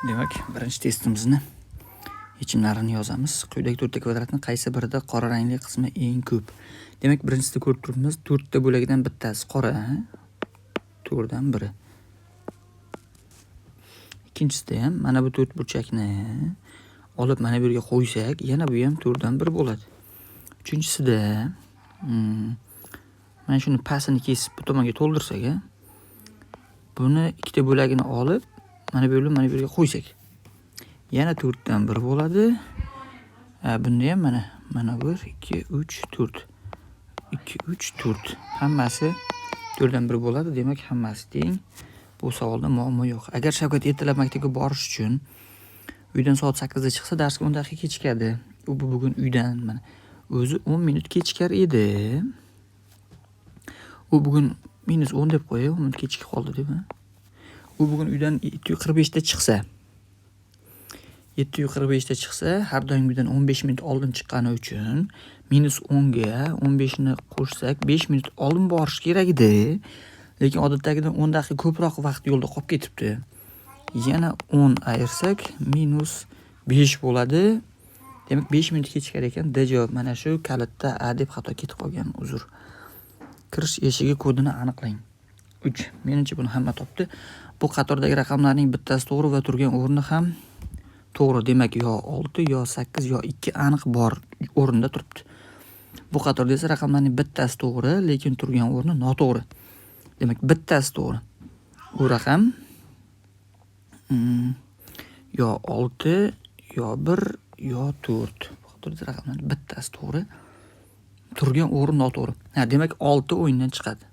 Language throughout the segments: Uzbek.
Demak, birinchi testimizni yechimlarini yozamiz. Quyidagi to'rtta kvadratning qaysi birida qora rangli qismi eng ko'p? Demak, birinchisida ko'rib turibmiz, to'rtta bo'lagidan bittasi qora, to'rtdan biri. Ikkinchisida ham mana bu to'rt burchakni olib mana bu yerga qo'ysak, yana bu ham to'rtdan biri bo'ladi. Uchinchisida mana shuni pastini kesib bu tomonga to'ldirsak, buni ikkita bo'lagini olib mana bu yerga, mana bu yerga qo'ysak, yana to'rtdan biri bo'ladi. Bunda ham mana 1, 2, 3, 4. 2, 3, 4. Hammasi to'rtdan biri bo'ladi. Demak, hammasi teng. Bu savolda muammo yo'q. Agar Shavkat ertalab maktabga borish uchun uydan soat 8 da chiqsa, darsga 10 daqiqa kechikadi. U bugun uydan mana o'zi 10 minut kechikar edi. U bugun minus 10 deb qo'yay, 10 minut kechikib qoldi deb. U bugun uydan 7:45 da chiqsa, 7:45 da chiqsa, har doimgidan 15 minut oldin chiqqani uchun minus 10 ga 15 ni qo'shsak, 5 minut oldin borish kerak edi. Lekin odatdagidan 10 daqiqa ko'proq vaqt yo'lda qolib ketibdi. Yana 10 ayirsak, minus 5 bo'ladi. Demak, 5 minut kechikar ekan. D javob mana shu kalitda A deb xato ketib qolgan, uzr. Kirish eshigi kodini aniqlang. 3. Menimcha buni hamma topdi. Bu qatordagi raqamlarning bittasi to'g'ri va turgan o'rni ham to'g'ri. Demak, yo 6, yo 8, yo 2 aniq bor o'rinda turibdi. Bu qatorda esa raqamlarning bittasi to'g'ri, lekin turgan o'rni noto'g'ri. Demak, bittasi to'g'ri. U raqam yo 6, yo 1, yo 4. Bu qatorda raqamlarning bittasi to'g'ri. Turgan o'rni noto'g'ri. Ha, demak 6 o'yindan chiqadi.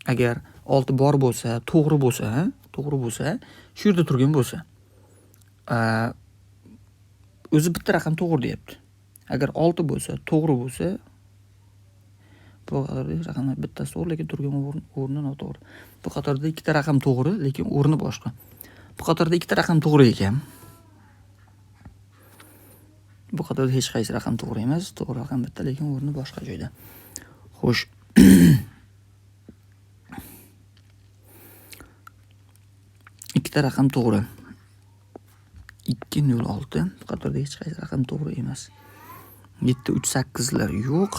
Agar 6 bor bo'lsa, to'g'ri bo'lsa, to'g'ri bo'lsa, shu yerda turgan bo'lsa, o'zi bitta raqam to'g'ri deyapti. Agar 6 bo'lsa, to'g'ri bo'lsa, bu qatorda raqamlar bittasi to'g'ri, lekin turgan o'rni noto'g'ri. Bu qatorda ikkita raqam to'g'ri, lekin o'rni boshqa. Bu qatorda ikkita raqam to'g'ri ekan. Bu qatorda hech qaysi raqam to'g'ri emas, to'g'ri raqam bitta, lekin o'rni boshqa joyda. Xo'sh. Ikkita raqam to'g'ri. 2 0 6. Bu qatorda hech qaysi raqam to'g'ri emas. 7 3 8lar yo'q.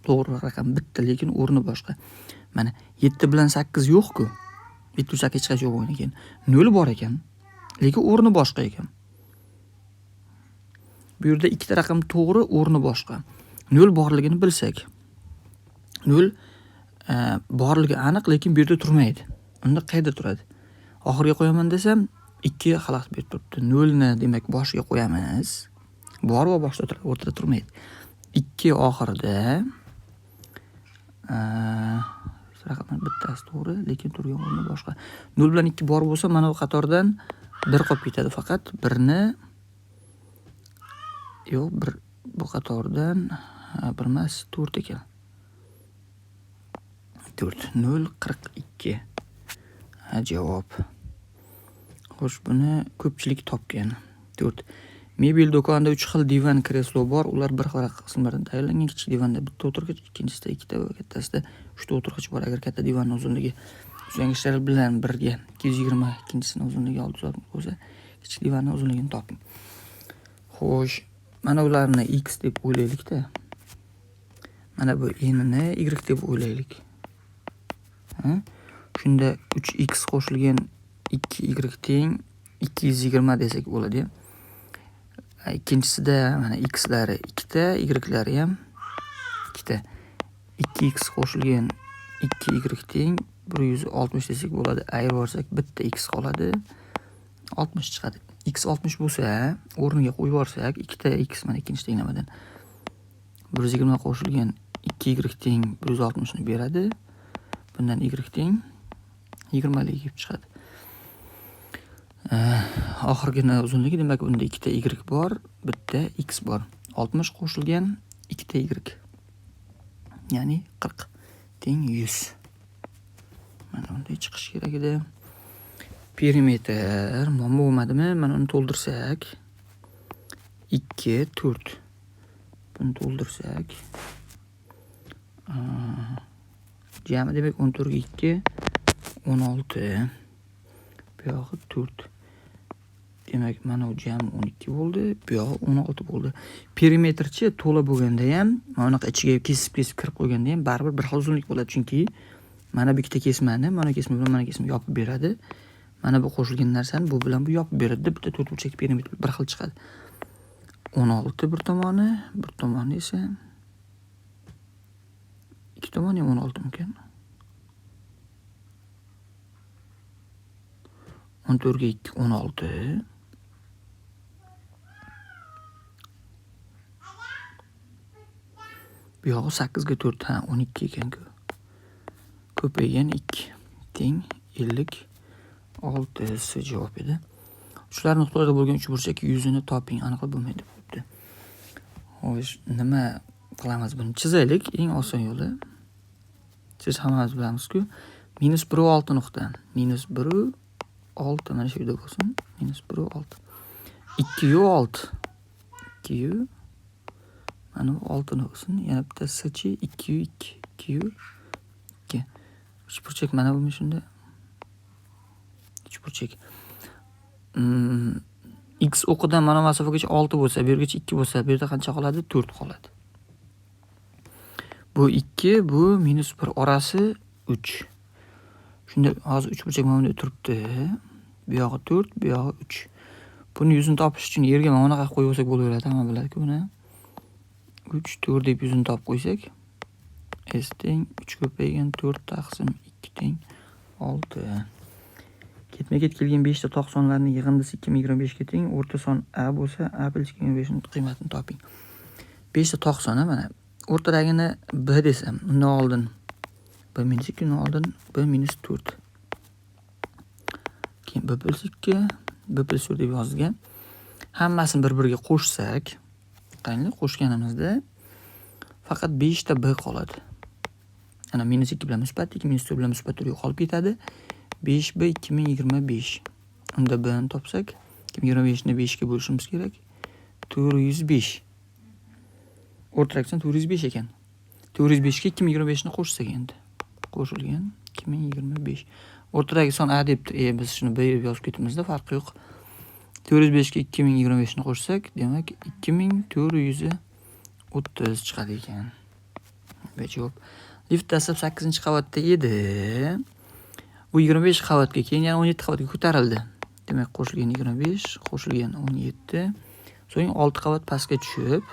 To'g'ri raqam bitta, lekin o'rni boshqa. Mana 7 bilan 8 yo'q-ku. 7 3 8 hech qaysi yo'q bo'lgan ekan. 0 bor ekan, lekin o'rni boshqa ekan. Bu yerda ikkita raqam to'g'ri, o'rni boshqa. 0 borligini bilsak, 0 borligi aniq, lekin bu yerda turmaydi. Unda qayerda turadi? Oxiriga qo'yaman desam, 2 xalaqit berib turibdi. 0 ni demak boshiga qo'yamiz. Bor va boshida turadi, o'rtada turmaydi. 2 oxirida, raqamlar bittasi to'g'ri, lekin turgan o'rni boshqa. 0 bilan 2 bor bo'lsa, mana bu qatordan 1 qolib ketadi faqat. 1ni yo'q, 1 bu qatordan, ha, 1 emas, 4 ekan. 4 0 42. Ha, javob. Xo'sh, buni ko'pchilik topgan. 4. Mebel do'konida 3 xil divan kreslo bor. Ular bir xil qismlardan tayyorlangan. Kichik divanda bitta o'tirg'ich, ikkinchisida ikkita va kattasida 3 ta o'tirg'ich bor. Agar katta divanning uzunligi suyangichlar bilan birga 220, ikkinchisining uzunligi 660 bo'lsa, kichik divanning uzunligini toping. Xo'sh, mana ularni x deb o'ylaylik-da. Mana bu n ni y deb o'ylaylik. Ha? Shunda 3x qo'shilgan 2y teng 220 desak bo'ladi. Ikkinchisida mana x-lari ikkita, y-lari ham ikkita. 2x qo'shilgan 2y teng 160 desak bo'ladi. Ayirib yuborsak bitta x qoladi. 60 chiqadi. X 60 bo'lsa, o'rniga qo'yib yuborsak, ikkita x mana ikkinchi tenglamadan 120 qo'shilgan 2y teng 160 ni beradi. Bundan y teng 20 lik kelib chiqadi. Oxirgini uzunligi, demak, unda ikkita y bor, bitta x bor. 60 qo'shilgan ikkita y, ya'ni 40 teng 100. Mana bunday chiqish kerak edi. Perimetr muammo bo'lmadimi? Mana uni to'ldirsak 2 4. Buni to'ldirsak, jami demak 14 ga 2 16. Bu yog'i 4. Demak, mana bu jami 12 bo'ldi, bu yog'i 16 bo'ldi. Perimetrchi to'la bo'lganda ham, mana bunaqa ichiga kesib-kesib kirib qo'yganda ham baribir bir xil uzunlik bo'ladi, chunki mana bu ikkita kesmani, mana kesma bilan mana kesma yopib beradi. Mana bu qo'shilgan narsani bu bilan bu yopib beradi, bitta to'rtburchak perimetr bir xil chiqadi. 16 bir tomoni, bir tomoni esa ikki tomoni ham 16 mumkin. 14 ga 2 16. Bu yog'i 8 ga 4, ha, 12 ekan-ku. Ko'paygan 2 teng 56 S javob edi. Shular nuqtalarda bo'lgan uchburchak yuzini toping, aniqlab bo'lmaydi deb. Xo'sh, nima qilamiz buni? Chizaylik, eng oson yo'li. Siz hammamiz bilamiz-ku. -1.6 nuqta. -1.6 mana shu yerda bo'lsin. -1.6. 2.6. 2 mana bu 6 bo'lsin. Yana bitta S-chi 2.2. 2.2. Uchburchak mana bu shunda. Uchburchak. X o'qidan mana masofagacha 6 bo'lsa, bu yergacha 2 bo'lsa, bu yerda qancha qoladi? 4 qoladi. Bu 2, bu -1 orasi 3. Shunda hozir uchburchak mana bunday turibdi. Bu yog'i 4, bu yog'i 3. Buni yuzini topish uchun yerga mana bunaqa qo'yib olsak bo'laveradi, hamma biladi-ku buni. 3, 4 deb yuzini topib qo'ysak, S teng 3 ko'paygan 4 taqsim 2 teng 6. Ketma-ket kelgan 5 ta toq sonlarning yig'indisi 2025 ga teng, o'rta son A bo'lsa, A plus 2025 ning qiymatini toping. 5 ta toq soni mana o'rtadagini B desam, undan oldin B minus 2, undan oldin B minus 4. Keyin B plus 2, B plus 4 deb yozilgan. Hammasini bir-biriga qo'shsak, qaranglar, qo'shganimizda faqat 5 ta B qoladi. Ana minus 2 bilan musbat 2, minus 4 bilan musbat 4 yo'qolib ketadi. 5B 2025. Unda B ni topsak, 2025 ni 5 ga bo'lishimiz kerak. 405. O'rtadagi son 405 ekan. 405 ga 2025 ni qo'shsak endi. Qo'shilgan 2025. O'rtadagi son A debdi. Biz shuni B deb yozib ketibmizda, farqi yo'q. 405 ga 2025 ni qo'shsak, demak 2430 chiqadi ekan. Bu javob. Lift dastlab 8-qavatda edi. U 25 qavatga, keyin yana 17 qavatga ko'tarildi. Demak, qo'shilgan 25, qo'shilgan 17. So'ng 6 qavat pastga tushib,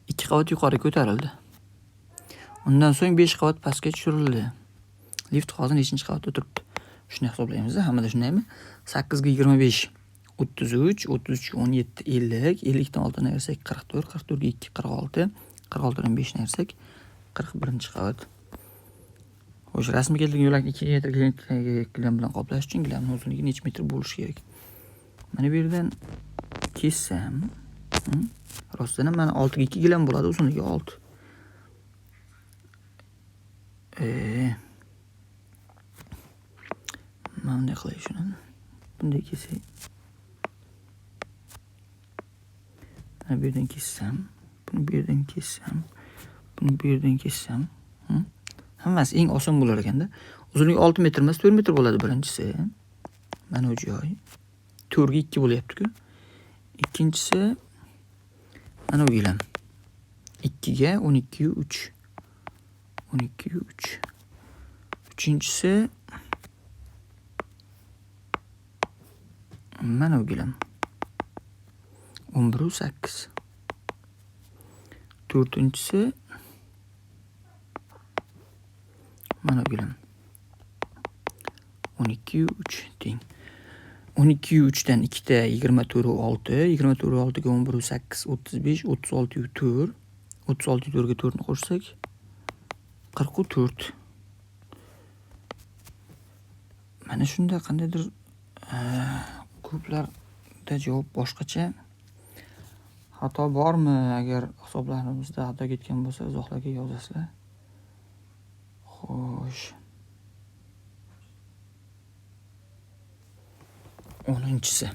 2 qavat yuqori ko'tarildi. Undan so'ng 5 qavat pastga tushirildi. Lift hozir nechinchi qavatda turibdi? Shuni hisoblaymiz, hammada shundaymi? 8 ga 25 33, 33 ga 17 50, 50 dan 6 ni ayirsak 44, 44 ga 2 46, 46 dan 5 ni ayirsak 41-qavat. Xo'sh, rasmga keltirilgan yo'lakni 2 metr gilam bilan qoplash uchun gilamning uzunligi necha metr bo'lishi kerak? Mana bu yerdan kessam, rostdan ham mana 6 ga 2 gilam bo'ladi, uzunligi 6. Mana bunday qilay shuni. Bunday kesay. Mana bu yerdan kessam, buni bu yerdan kessam, buni bu yerdan kessam, Hammasi eng oson bo'lar ekanda. Uzunligi 6 metr emas, 4 metr bo'ladi birinchisi. Mana bu joy 4 ga 2 bo'lyapti-ku. Ikkinchisi mana bu gilam. 2 ga 12.3. 12.3. Uchinchisi mana bu gilam. 11.8. To'rtinchisi mana bu gilam. 12.3 teng. 12.3 dan 2 ta 24.6, 24.6 ga 11.8 35, 36.4, 36.4 ga 4 ni qo'shsak 44. Mana shunda qandaydir ko'plarda javob boshqacha. Xato bormi? Agar hisoblarimizda xato ketgan bo'lsa, izohlarga yozasizlar. Xo'sh. 10-chisi.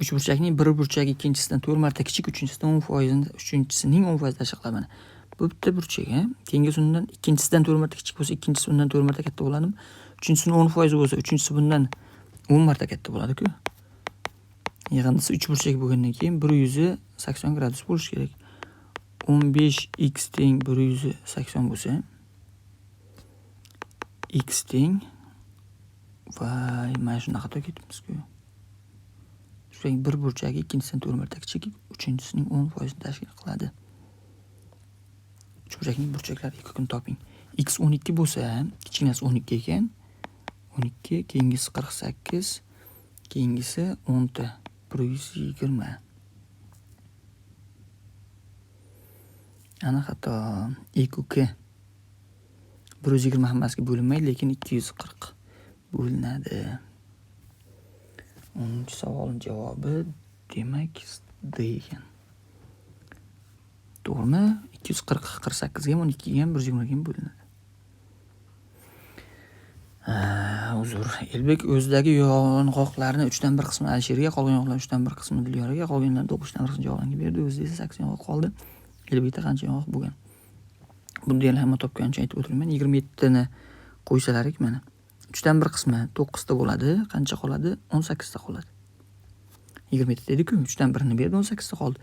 Uchburchakning bir burchagi ikkinchisidan 4 marta kichik, uchinchisidan 10%, uchinchisining 10% tashqi qiladi. Mana bu bitta burchak, ha? Keyingisi undan ikkinchisidan 4 marta kichik bo'lsa, ikkinchisi undan 4 marta katta bo'ladimi? Uchinchisining 10% bo'lsa, uchinchisi bundan 10 marta katta bo'ladi-ku. Yig'indisi uchburchak bo'lgandan keyin 180 gradus bo'lishi kerak. 15x teng 180 bo'lsa, x teng, voy, mana shunaqa xato ketibmiz-ku. Uchburchakning bir burchagi ikkinchisidan 4 marta kichik, uchinchisining 10% tashkil qiladi. Uchburchakning burchaklari ko'kini toping. X 12 bo'lsa, kichkinasi 12 ekan. 12, keyingisi 48, keyingisi 10 ta, 120. Ana xato. EQK 120 hammasiga bo'linmaydi, lekin 240 bo'linadi. 10-savolning javobi demak D ekan. To'g'rimi? 240 48 ga ham, 12 ga ham, 120 ga ham bo'linadi. Uzr. Elbek o'zidagi yong'oqlarni 3dan 1 qismini Alisherga, qolgan yong'oqlarning 3dan 1 qismini Dilyoraga, qolganlarning 9dan 1 qismini Javlonga berdi. O'zida esa 8 yong'oq qoldi. Elbekda qancha yong'oq bo'lgan? Buni deyarli hamma topgancha aytib o'tirmayman. 27 ni qo'ysalarik mana. 3dan 1 qismi 9 ta bo'ladi. Qancha qoladi? 18 ta qoladi. 27 dedi-ku, 3dan 1ni berdi, 18 ta qoldi.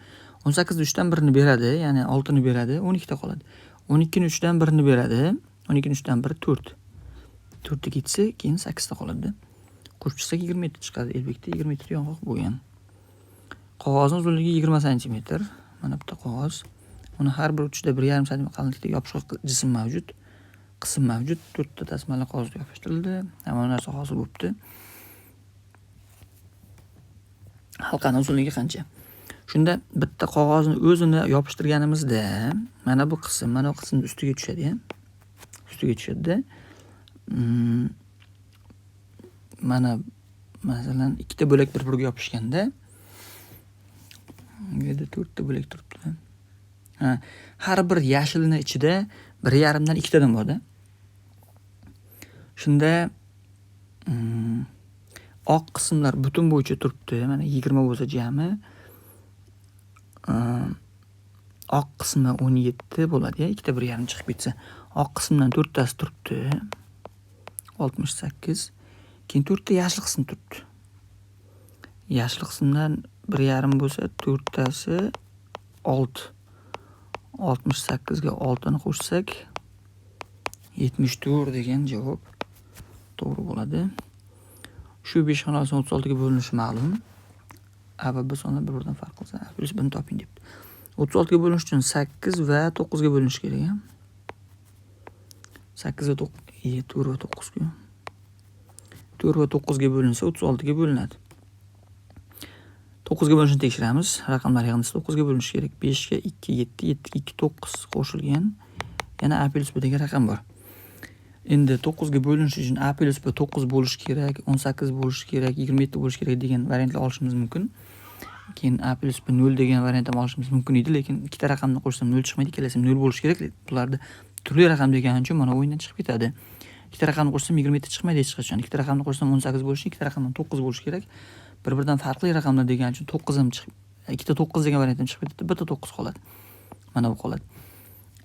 18 ni 3dan 1ni beradi, ya'ni 6 ni beradi, 12 ta qoladi. 12 ni 3dan 1ni beradi, 12 ni 3dan 1 4. 4 ta ketsa, keyin 8 ta qoladi. Qo'shib chiqsak 27 chiqadi. Elbekda 27 ta yong'oq bo'lgan. Qog'ozning uzunligi 20 santimetr. Mana bitta qog'oz. Uni har bir uchida 1,5 santimetr qalinlikda yopishqoq jism mavjud. Qism mavjud. 4 ta tasmali qog'ozga yopishtirildi. Hamma narsa hosil bo'pti. Halqaning uzunligi qancha? Shunda bitta qog'ozni o'zini yopishtirganimizda mana bu qism, mana bu qismning ustiga tushadi, ya. Ustiga tushadi-da. Mana masalan ikkita bo'lak bir-biriga yopishganda bu yerda 4 ta bo'lak turibdi. Ha, har bir yashilni ichida 1,5 dan ikkitadan bor-da. Shunda oq qismlar butun bo'yicha turibdi. Mana 20 bo'lsa jami oq qismi 17 bo'ladi, ya, ikkita 1,5 chiqib ketsa. Oq qismdan 4 tasi turibdi. 68. Keyin 4 ta yashil qism turibdi. Yashil qismdan 1,5 bo'lsa, 4 tasi 6. 68 ga 6 ni qo'shsak 74 degan javob to'g'ri bo'ladi. Shu 5 xonasi 36 ga bo'linishi ma'lum. A va B sonlar bir-biridan farq qilsa, A plyus Bni toping debdi. 36 ga bo'linishi uchun 8 va 9 ga bo'linishi kerak, a? 8 va 4 va 9 ku. 4 va 9 ga bo'linsa 36 ga bo'linadi. 9 ga bo'linishini tekshiramiz. Raqamlar yig'indisi 9 ga bo'linishi kerak. 5 ga 2 7, 7 ga 2 9 qo'shilgan. Yana A plyus B degan raqam bor. Endi 9 ga bo'linishi uchun A plyus B 9 bo'lishi kerak, 18 bo'lishi kerak, 27 bo'lishi kerak degan variantlar olishimiz mumkin. Keyin A plyus B 0 degan variant ham olishimiz mumkin edi, lekin ikkita raqamni qo'shsam 0 chiqmaydi, ikkalasi ham 0 bo'lishi kerak. Bularda turli raqam degani uchun mana o'yindan chiqib ketadi. Ikkita raqamni qo'shsam 27 chiqmaydi hech qachon. Ikkita raqamni qo'shsam 18 bo'lishi, ikkita raqamdan 9 bo'lishi kerak. Bir-biridan farqli raqamlar degani uchun 9 ham chiqib, ikkita 9 degan variant ham chiqib ketadi, bitta 9 qoladi. Mana bu qoladi.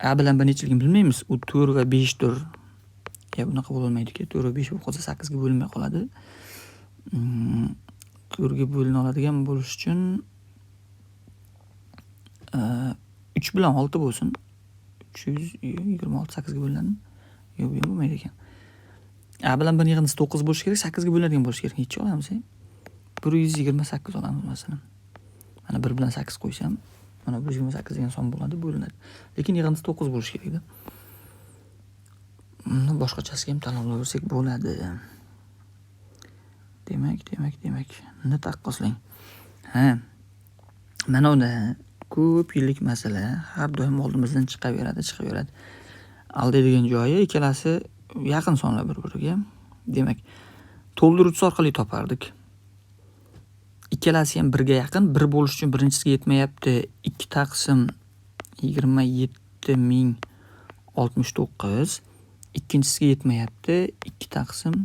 A bilan B nechiligini bilmaymiz. U 4 va 5 dir. Ya bunaqa bo'la olmaydi-ku. 4 va 5 bo'lib qolsa 8 ga bo'linmay qoladi. 4 ga bo'lina oladigan bo'lish uchun 3 bilan 6 bo'lsin. 326 8 ga bo'linadimi? Yo'q, bu ham bo'lmaydi ekan. A bilan B yig'indisi 9 bo'lishi kerak, 8 ga bo'linadigan bo'lishi kerak. Necha olamiz? 128 olamiz masalan. Mana 1 bilan 8 qo'ysam, mana 128 degan son bo'ladi, bo'linadi. Lekin yig'indisi 9 bo'lishi kerak-da. Buni boshqachasiga ham tanlovlaversak bo'ladi. Demak. Ni taqqoslang. Ha. Mana unda ko'p yillik masala har doim oldimizdan chiqaveradi, chiqaveradi. Aldaydigan joyi ikkalasi yaqin sonlar bir-biriga. Demak, to'ldiruvchisi orqali topardik. Ikkalasi ham 1 ga yaqin, 1 bo'lish uchun birinchisiga yetmayapti. 2 taqsim 27069, ikkinchisiga yetmayapti. 2 taqsim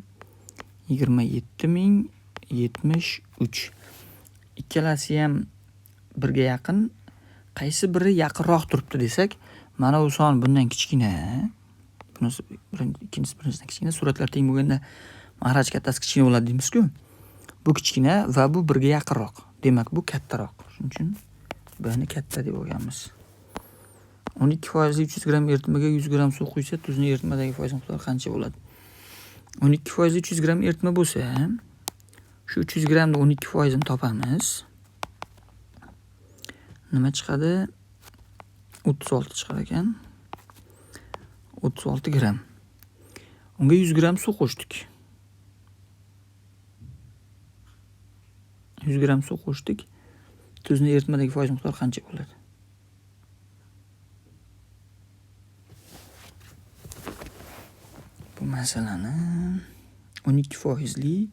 27073. Ikkalasi ham 1 ga yaqin. Qaysi biri yaqinroq turibdi desak, mana bu son bundan kichkina. Bunisi ikkinchisi birinchisidan kichkina. Suratlar teng bo'lganda mahraj kattasi kichkina bo'ladi deymiz-ku. Bu kichkina va bu 1 ga yaqinroq. Demak, bu kattaroq. Shuning uchun buni katta deb olganmiz. 12% 300 gramm eritmaga 100 gramm suv quysa, tuzni eritmadagi foiz miqdori qancha bo'ladi? 12% 300 gramm eritma bo'lsa, shu 300 grammni 12%ini topamiz. Nima chiqadi? 36 chiqar ekan. 36 gramm. Unga 100 gramm suv qo'shdik. 100 gramm suv qo'shdik. Tuzni eritmadagi foiz miqdori qancha bo'ladi? Bu masalani 12%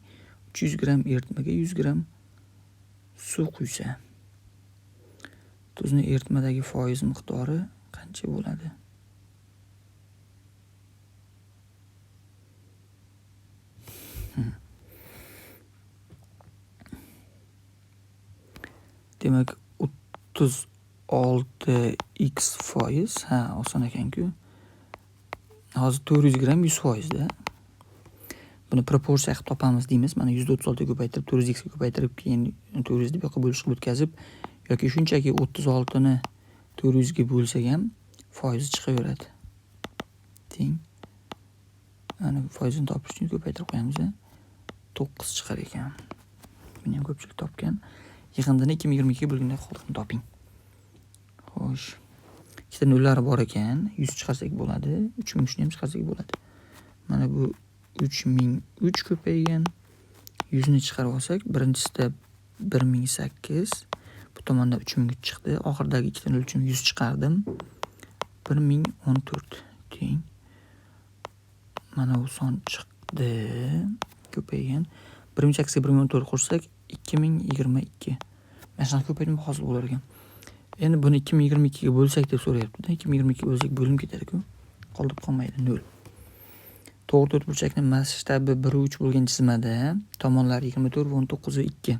300 gramm eritmaga 100 gramm suv quysa, tuzni eritmadagi foiz miqdori qancha bo'ladi? Demak, 36x foiz, ha, oson ekan-ku. Hozir 400 gramm 100%da. Buni proporsiya qilib topamiz deymiz. Mana 136 ga ko'paytirib, 400x ga ko'paytirib, keyin 400 ni bu yoqqa bo'lish qilib o'tkazib yoki shunchaki 36 ni 400 ga bo'lsak ham foizi chiqaveradi. Teng. Ana foizini topish uchun ko'paytirib qo'yamiz. 9 chiqar ekan. Buni ham ko'pchilik topgan. Yig'indini 2022 ga bo'lganda qoldiqni toping. Xo'sh. Ikkita nullari bor ekan. 100 chiqarsak bo'ladi. 3003 ni ham chiqarsak bo'ladi. Mana bu 3003 ko'paygan. 100 ni chiqarib olsak, birinchisida 1008, bu tomonda 3003 chiqdi. Oxiridagi ikkita nol uchun 100 chiqardim. 1014 teng. Mana bu son chiqdi. Ko'paygan. 1008 ga 1014 qo'shsak 2022. Mana shunaqa ko'paytma hosil bo'lar ekan. Endi buni 2022 ga bo'lsak deb so'rayapti-da. 2022 ga bo'lsak bo'linib ketadi-ku. Qoldirib qolmaydi 0. To'g'ri to'rtburchakning masshtabi 1.3 bo'lgan chizmada tomonlari 24 va 19 va 2.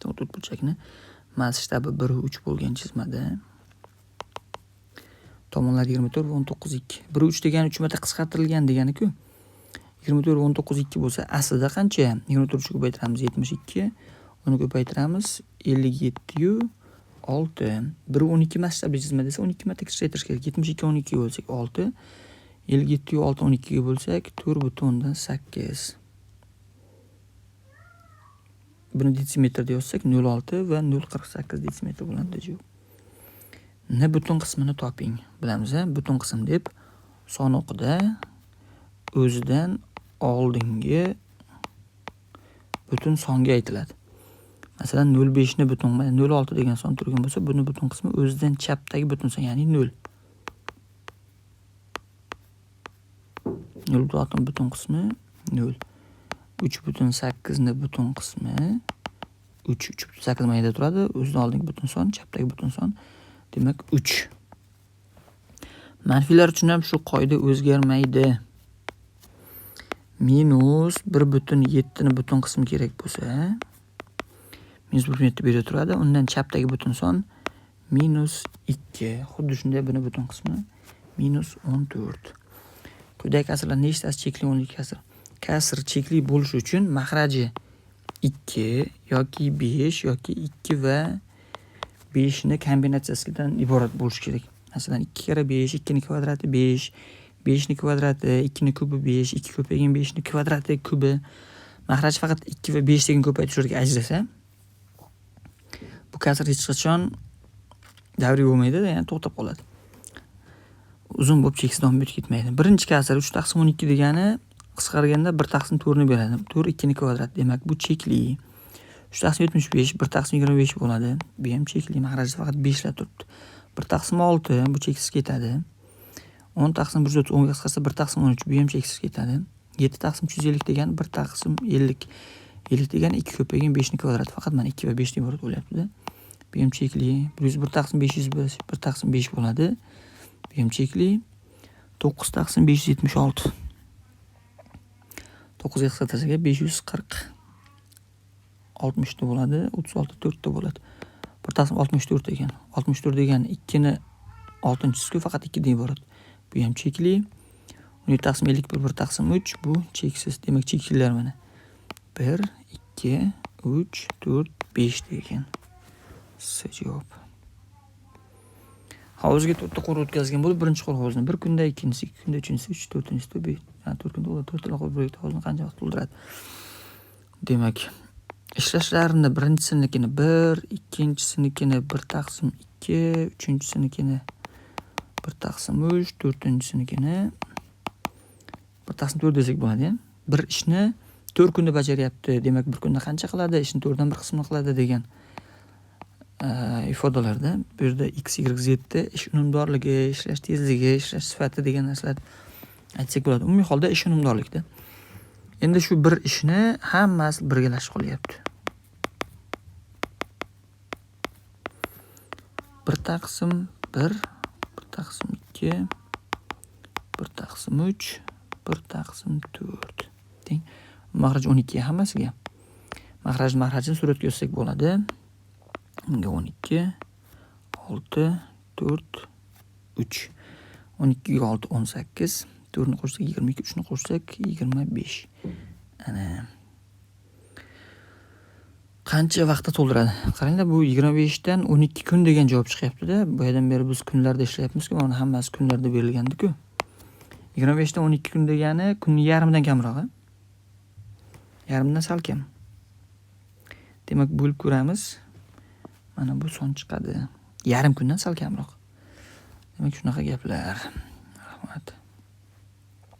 To'g'ri to'rtburchakning masshtabi 1.3 bo'lgan chizmada tomonlari 24 va 19 2. 1.3 degani 3 marta qisqartirilgan degani-ku. 24 va 19 2 bo'lsa, aslida qancha? 24 ni ko'paytiramiz 72, uni ko'paytiramiz 57 yu 6. 1.12 masshtabli chizma desa 12 marta kichraytirish kerak. 72 12 ga bo'lsak 6, 57 yu 6 12 ga bo'lsak 4.8. Buni detsimetrda yozsak 0.6 va 0.48 detsimetr bo'ladi javob. N butun qismini toping. Bilamiz, butun qism deb son o'qida o'zidan oldingi butun songa aytiladi. Masalan, 0.5 ni butun, 0.6 degan son turgan bo'lsa, buni butun qismi o'zidan chapdagi butun son, ya'ni 0. 0.6 butun qismi 0. 3.8 ni butun qismi 3. 3.8 mayda turadi, o'zidan oldingi butun son, chapdagi butun son, demak 3. Manfiylar uchun ham shu qoida o'zgarmaydi. Minus 1.7 ni butun qismi kerak bo'lsa, minus 1.7 bu yerda turadi, undan chapdagi butun son minus 2. Xuddi shunday buni butun qismi minus 14. Quyidagi kasrlar nechtasi chekli o'nlik kasr? Kasr chekli bo'lishi uchun mahraji 2 yoki 5 yoki 2 va 5 ni kombinatsiyasidan iborat bo'lishi kerak. Masalan, 2 karra 5, 2 ni kvadrati 5, 5 ni kvadrati, 2 ni kubi 5, 2 ko'paygan 5 ni kvadrati kubi. Mahraj faqat 2 va 5 degan ko'paytirishlarga ajrasa, bu kasr hech qachon davriy bo'lmaydi, ya'ni to'xtab qoladi. Uzun bo'lib cheksiz davom etib ketmaydi. Birinchi kasr 3 taqsim 12 degani qisqarganda 1 taqsim 4 ni beradi. 4 2 ni kvadrat. Demak, bu chekli. 3 taqsim 75 1 taqsim 25 bo'ladi. Bu ham chekli. Mahrajda faqat 5 lar turibdi. 1 taqsim 6 bu cheksiz ketadi. 10 taqsim 130 10 ga qisqarsa 1 taqsim 13 bu ham cheksiz ketadi. 7 taqsim 350 degani 1 taqsim 50. 50 degani 2 ko'paygan 5 ni kvadrati. Faqat mana 2 va 5 dan iborat bo'lyapti-da. Bu ham chekli. 101 taqsim 501 1 taqsim 5 bo'ladi. Bu ham chekli. 9 taqsim 576. 9 ga qisqartirsak 540 60 ta bo'ladi. 36 4 ta bo'ladi. 1 taqsim 64 ekan. 64 degani 2 ni 6-chisi-ku, faqat 2 dan iborat. Bu ham chekli. 17 taqsim 51 1 taqsim 3 bu cheksiz. Demak, cheklilar mana. 1, 2, 2, 3, 4, 5 ekan. C javob. Hovuzga 4 ta qur o'tkazgan bo'lib, birinchi qur hovuzni 1 kunda, ikkinchisi 2 kunda, uchinchisi 3, to'rtinchisi 5, 4 kunda bo'ladi. 4 ta qur birga hovuzni qancha vaqt to'ldiradi? Demak, ishlashlarini birinchisinikini 1, ikkinchisinikini 1/2, uchinchisinikini 1/3, to'rtinchisinikini 1/4 desak bo'ladi, ya. Bir ishni 4 kunda bajaryapti. Demak, bir kunda qancha qiladi? Ishni 4dan 1 qismini qiladi degan ifodalarda bu yerda x, y, z da ish unumdorligi, ishlash tezligi, ishlash sifati degan narsalar aytsak bo'ladi. Umumiy holda ish unumdorlikda. Endi shu bir ishni hammasi birgalashib qolyapti. 1/1, 1/2, 1/3, 1/4 teng. Maxraj 12 hammasiga. Maxrajini suratga yozsak bo'ladi. Bunga 12, 6, 4, 3. 12 ga 6 18, 4 ni qo'shsak 22, 3 ni qo'shsak 25. Ana. Qancha vaqtda to'ldiradi? Qaranglar, bu 25 dan 12 kun degan javob chiqyapti-da. Bu yerdan beri biz kunlarda ishlayapmiz-ku, mana hammasi kunlarda berilgandi-ku. 25 dan 12 kun degani kunning yarmidan kamroq, a? Yarmidan sal kam. Demak, bo'lib ko'ramiz. Mana bu son chiqadi. Yarim kundan sal kamroq. Demak, shunaqa gaplar.